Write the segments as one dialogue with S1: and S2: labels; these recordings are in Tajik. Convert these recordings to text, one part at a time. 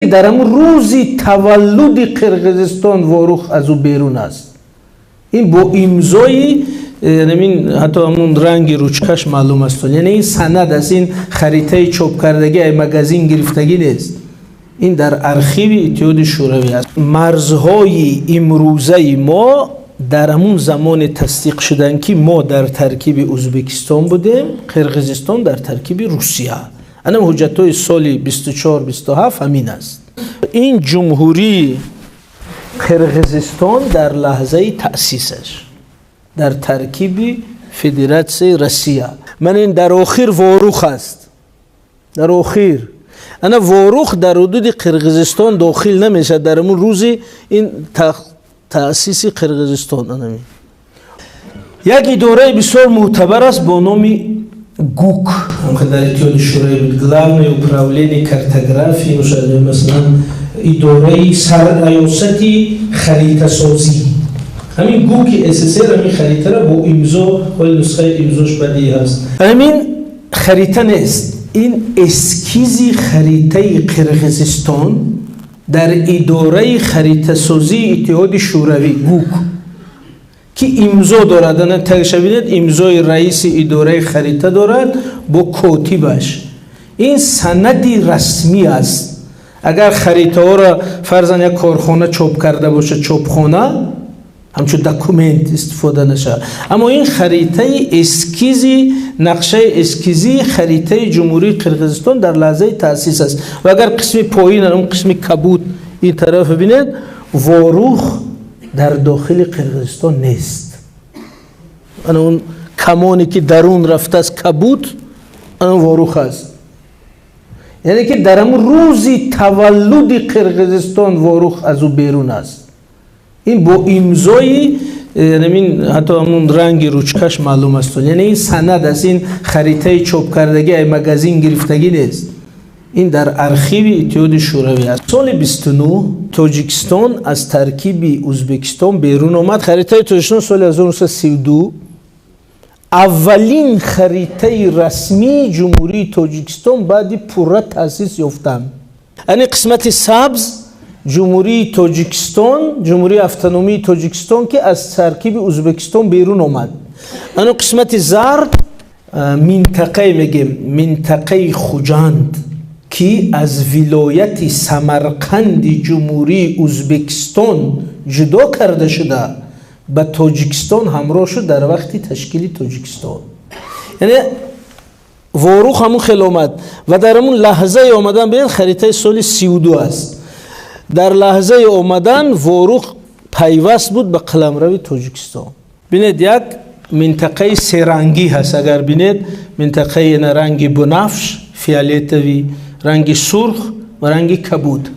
S1: Дар ҳамун рӯзи таваллуди Қирғизистон Ворух аз ӯ берун аст. Ин бо имзои ҳамин, ҳатто ҳамун ранги ручкаш маълум аст. Яъне ин санад аст, ин харитаи чопкардагӣ, ай магазин гирифтагӣ нест, ин дар архиви Иттиҳоди Шӯравӣ аст. Марзҳои имрӯзаи мо дар ҳамун замоне тасдиқ шуданд, ки мо дар таркиби Ӯзбекистон будем, Қирғизистон дар таркиби Русия. Анам ҳуҷҷатҳои соли 24, 27 ҳамин аст. Ин Ҷумҳурии Қирғизистон дар лаҳзаи таъсисаш дар таркиби Федератсияи Россия. Ман ин дар охир Ворух аст, дар охир ана Ворух дар ҳудуди Қирғизистон дохил намешавад. Дар ҳамун рӯзи ин таъсиси Қирғизистон анами як идораи бисёр мӯътабар аст бо номи ГУК дар Иттиҳоди Шӯравӣ буд, Главное управление картографии, масалан, идораи сарраёсати харитасозӣ. Ҳамин ГУКи СССР ҳамин харитара бо имзо, ҳоли нусхаи имзош бадӣ ҳаст. Ҳамин харита нест, ин эскизи харитаи Қирғизистон дар идораи харитасозии Иттиҳоди Шӯравӣ, ГУК, ки имзо дорад. Ана таша бинед, имзои раиси идораи харита дорад бо котибаш. Ин санади расмӣ аст. Агар харитаҳоро, фарзан, як корхона чоп карда бошад, чопхона, ҳамчун документ истифода нашавад. Аммо ин харитаи эскизи, нақшаи эскизии харитаи Ҷумҳурии Қирғизистон дар лаҳзаи таъсис аст. Ва агар қисми поин, он қисми кабуд ин тараф бинед, Ворух дар дохили Қирғизистон нест. Ана он камоне ки дарун рафтааст, кабуд, ана Ворух аст. Яъне ки дар ҳамун рӯзи таваллуди Қирғизистон Ворух аз ӯ берун аст. Ин бо имзои ҳамин, ҳатто ҳамун ранги ручкаш маълум аст. Яъне ин санад аст, ин харитаи чопкардагӣ, ай магазин гирифтагӣ нест, ин дар архиви Иттиҳоди Шӯравӣ аст. Соли 29 Тоҷикистон аз таркиби Ӯзбекистон берун омад. Харитаи Тоҷикистон соли 1932, аввалин харитаи расмии Ҷумҳурии Тоҷикистон баъди пурра таъсис ёфтан. Ани қисмати сабз Ҷумҳурии Тоҷикистон, Ҷумҳурии Автономии Тоҷикистон, ки аз таркиби Ӯзбекистон берун омад. Ано қисмати зард минтақае мегем, минтақаи Хуҷанд, ки аз вилояти Самарқанди Ҷумҳурии Ӯзбекистон ҷудо карда шуда, ба Тоҷикистон ҳамроҳ шуд дар вақти ташкили Тоҷикистон. Яъне Ворух ҳамун хел омад ва дар ҳамун лаҳзаи омадан, бинед, харитаи соли 32 аст, дар лаҳзаи омадан Ворух пайваст буд ба қаламрави Тоҷикистон. Бинед, як минтақаи серангӣ ҳаст. Агар бинед, минтақаи ранги бунафш, фиолетовый, ранги сурх ва ранги кабуд,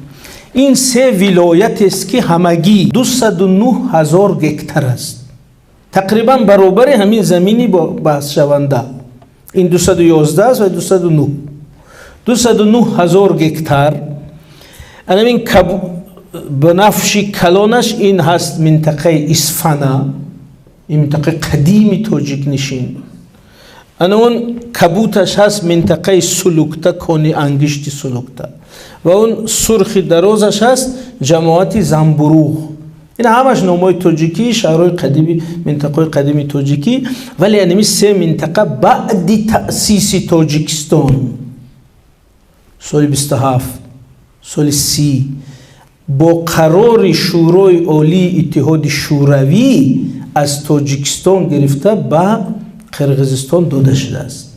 S1: ин се вилоятест, ки ҳамагӣ 209 ҳазор гектар аст, тақрибан баробари ҳамин замини баҳсшаванда. Ин 211 аст ва 209, 209 ҳазор гектар. Анамин бунафши калонаш ин ҳаст минтақаи Исфана, ин минтақаи қадими тоҷикнишин. Ана он кабуташ ҳаст минтақаи Сулукта, кони ангишти Сулукта, ва он сурхи дарозаш ҳаст ҷамоати Замбуруғ. Ин ҳамаш номҳои тоҷикӣ, шаҳрҳои қадими, минтақаҳои қадими тоҷикӣ. Вале анами се минтақа баъди таъсиси Тоҷикистон соли 27, соли 30 бо қарори Шӯрои Олии Иттиҳоди Шӯравӣ аз Тоҷикистон гирифта ба Қирғизистон дода шудааст.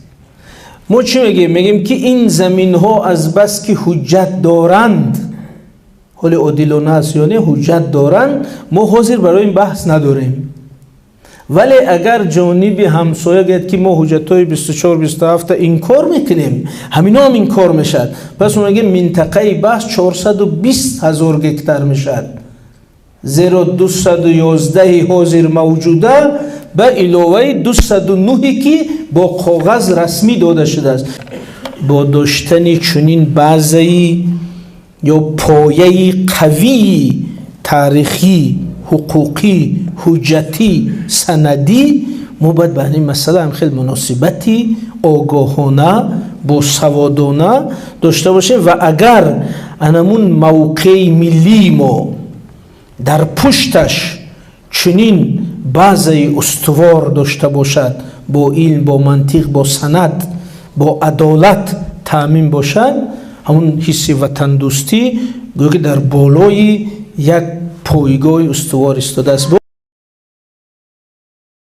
S1: Мо чӣ мегӯем? Мегӯем, ки ин заминҳо азбаски ҳуҷҷат доранд, ҳоли одилона аст ё не, ҳуҷҷат доранд, мо ҳозир барои ин баҳс надорем. Вале агар ҷониби ҳамсоя гӯяд, ки мо ҳуҷҷатҳои 24, 27 инкор мекунем, ҳамино ҳам инкор мешавад. Пас мо мегӯем, минтақаи баҳс 420 ҳазор гектар мешавад, зеро 211 ҳозир мавҷуда ба иловаи 209, ки бо коғаз расмӣ дода шудааст. Бо доштани чунин базаи ё пояи қавии таърихӣ, ҳуқуқӣ, ҳуҷҷатӣ, санадӣ, мо бояд ба ҳамин масъала ҳам хел муносибати огоҳона Босаводона дошта бошем ва агар анамун мавқеи миллии мо дар пушташ чунин базаи устувор дошта бошад, бо илм, бо мантиқ, бо санад, бо адолат таъмин бошад, ҳамун ҳисси ватандӯстӣ гӯё ки дар болои як пойгоҳи устувор истодааст.